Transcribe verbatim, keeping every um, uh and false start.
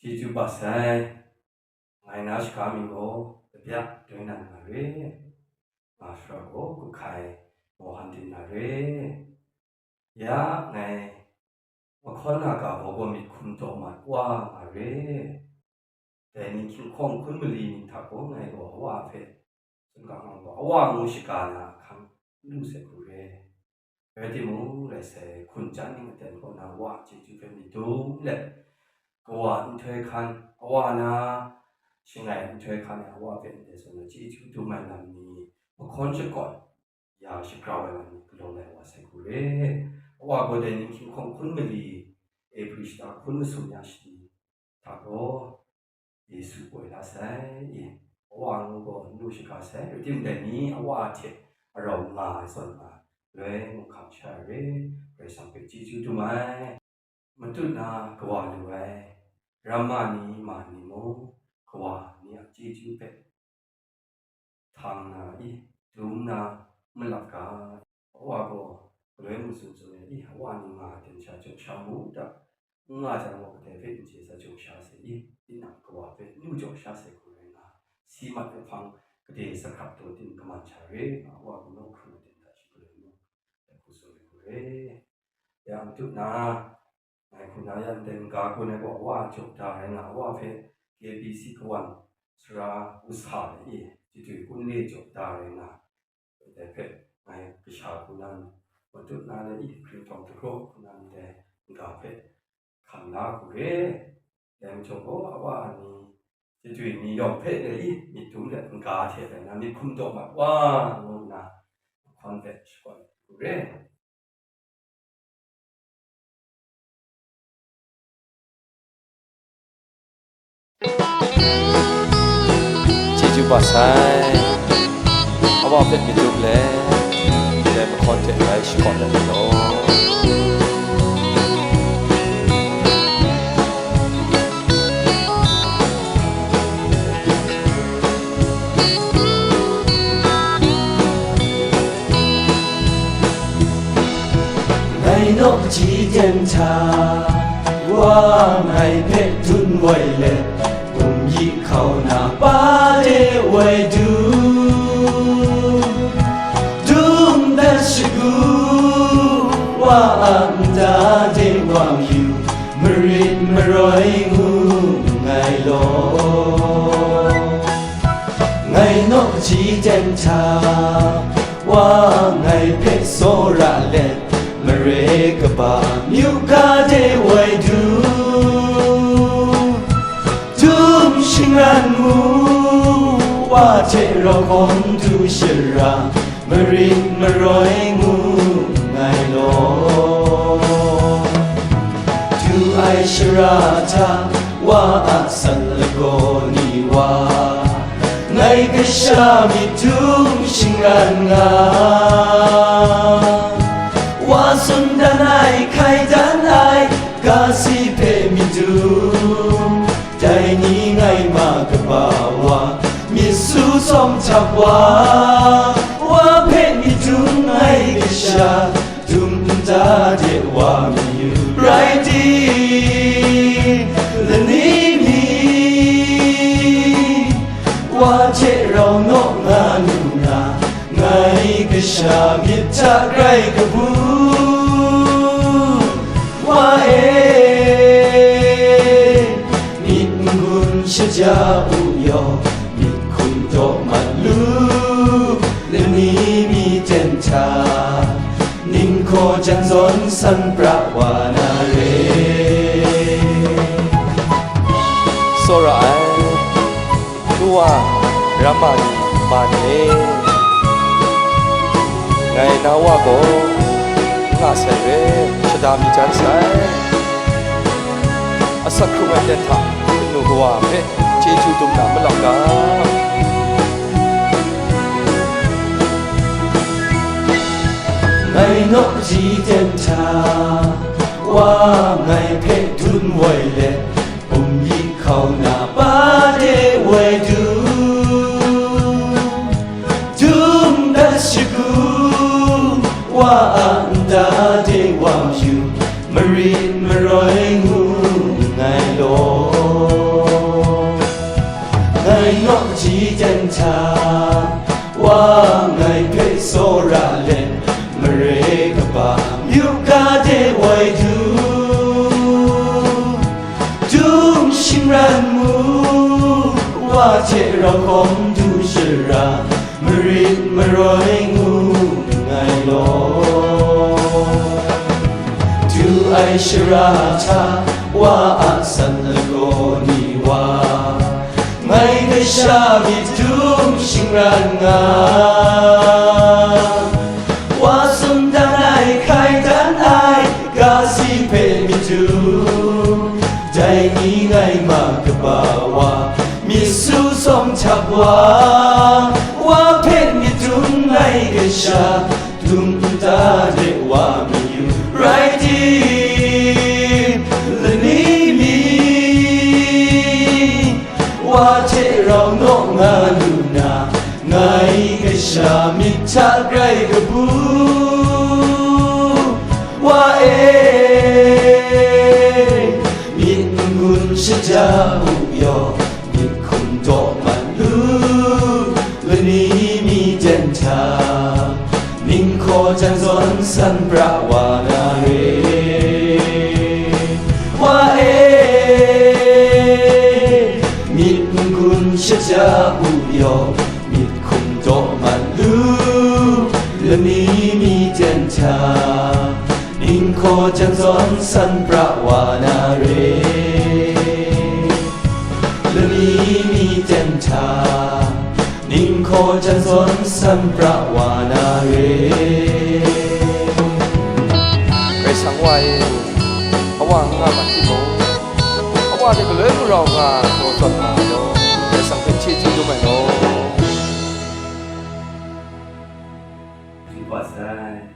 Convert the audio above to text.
Chyeju bat sai. Ngai na shaga mi gaw, Labyak Doi Nan nga re. Nga shara gaw, Kuhkai Mohan Din nga re. Ya, ngai mahkawn na ga baw gaw myit hkum taw mat wa nga re. Dai ni hkying hkawng hkun mali ni hta gaw ngai gaw Awa hpe sumga nga gaw, Awa ngu shaga na ahkang n lu sai hku re. Rai timung, rai sai, hkun jan ning aten kaw na Wa a chyeju hpe myit dum let, Kawa nhtoi hkan, Awa na shangai nhtoi hkan e Awa hpe ndai zawn na chyeju dum ai lam ni, mahkawn shakawn ya shagrau ai lam ni, galaw lai wa sai hku re. Awa gaw dai ni hkying hkawng hkun mali, Ephri shata hkun masum ya shani hta gaw, Yesu poi la sai, i, Awa ngu gaw n lu shaga sai, rai timung dai ni Awa hte arau nga ai zawn na, loi mung hkam sha ai re, Karai Kasang hpe chyeju dum ai. Matut na kawa lu ai, ramma ni ma ni mung, kawa ni a chyeju hpe htang na i, dum na malap ga, Awa gaw galoi mungsun tsun ai, i, Awa ni nga ai ten sha jaw sha mu u ta? N nga jang gaw kadai hpe n chye sa jaw sha sai i, tinang kawa hpe nu jaw sha sai hku rai nga, si mat ai hpang gade sa hkrap taw tin kaman sha re nga, Awa gaw nawku na ten hta shi galoi mu ai hku tsun ai hku re. Ya matut na, ngai hku na ya ndai n-ga gun ai gaw Awa a jaw da rai nga, Awa hpe K B C kawan sara usa le i, jadoi kun le jaw da rai nga, dai hpe ngai kasha hku na, matut na le i, hkringhtawng dagraw hku na ndai n-ga hpe hkam la hku re. Dai majaw gaw, Awa ni jadoi ni yawng hpe le i, myit dum let n-ga hte rai na, myit hkum taw mat wa, ngu nna, mahkawn hpe shakawn hku re. Chyeju bat sai, Awa hpe myit dum let, ndai mahkawn hte rai shakawn let mu law. Ngai naw kaji ten hta, Wa ngai hpe dun woi let, bum yi hkau na pa de woi du, dum dat shagu, Wa a nta de wa mayu, marit maroi ngu nngai law. Ngai naw kaji ten hta, Wa ngai hpe tsawra let, mare kaba myu ga de woi du, dum shingran mu, Wa hte rau hkawm du shara, marit maroi ngu nngai law. Du ai shara hta Wa a san lagaw ni wa, ngai kasha myit dum shingran nga. Wa tsun dan ai, hkai dan ai, ga si hpe myit dum, dai ni ngai ma kaba wa, myit su tsawm htap wa, Wa hpe myit dum ai kasha, dum nta de wa mayu rai tim, lani mi, Wa hte rau naw nga nna, ngai kasha myit hta grai kabu, Wa e, myit n-gun shaja u yaw, myit hkum taw mat lu, lani mi ten hta, ninghkaw jan zawn san pra wa na re. Tsawra ai, nu wa, ramma ni, ma ni e, ngai na Wa gaw n nga sai re, shada mi jan sai. Asak hkrung ai ten hta, kanu kawa hpe chyeju dum na malap ga. Ngai naw kaji ten hta, Wa ngai hpe dun woi let, bum yi hkau na pa de woi du, dum dat shagu, Wa a nta de wa mayu, marit maroi ngu nngai law. Wa ngai hpe tsawra let, mare kaba myu ga de woi du. Dung shingran mu, wa hte rau hkawm du shara, marit maroi ngu nngai law. Du ai shara hta, wa a san lagaw ni wa, ngai kasha myit dung shingran nga. Wa tsun dan ai, hkai dan ai, ga si hpe myit dung, dai ni ngai ma kaba wa, myit su tsawm htap wa, wa hpe myit dung ngai kasha, dung nta de wa mayu rai tim, lani mi, wa hte rau naw nga lu na, ngai kasha myit hta grai kabu. Wa e, myit n-gun shaja u yaw, myit hkum daw mat lu, lani mi ten hta, ninghkaw jan zawn san pra wa na re. Wa e, myit n-gun shaja u yaw, myit hkum daw mat lu, lani mi ten hta, ninghkaw jan zawn san pra wa na re. Lani mi ten hta, ninghkaw jan zawn san pra wa na re. Karai Kasang Wa e, a wa n nga mat timung, a wa hte galoi mung rau nga daw zawn nga ai law, Karai Kasang hpe chyeju dum ai law. Yu wa sai.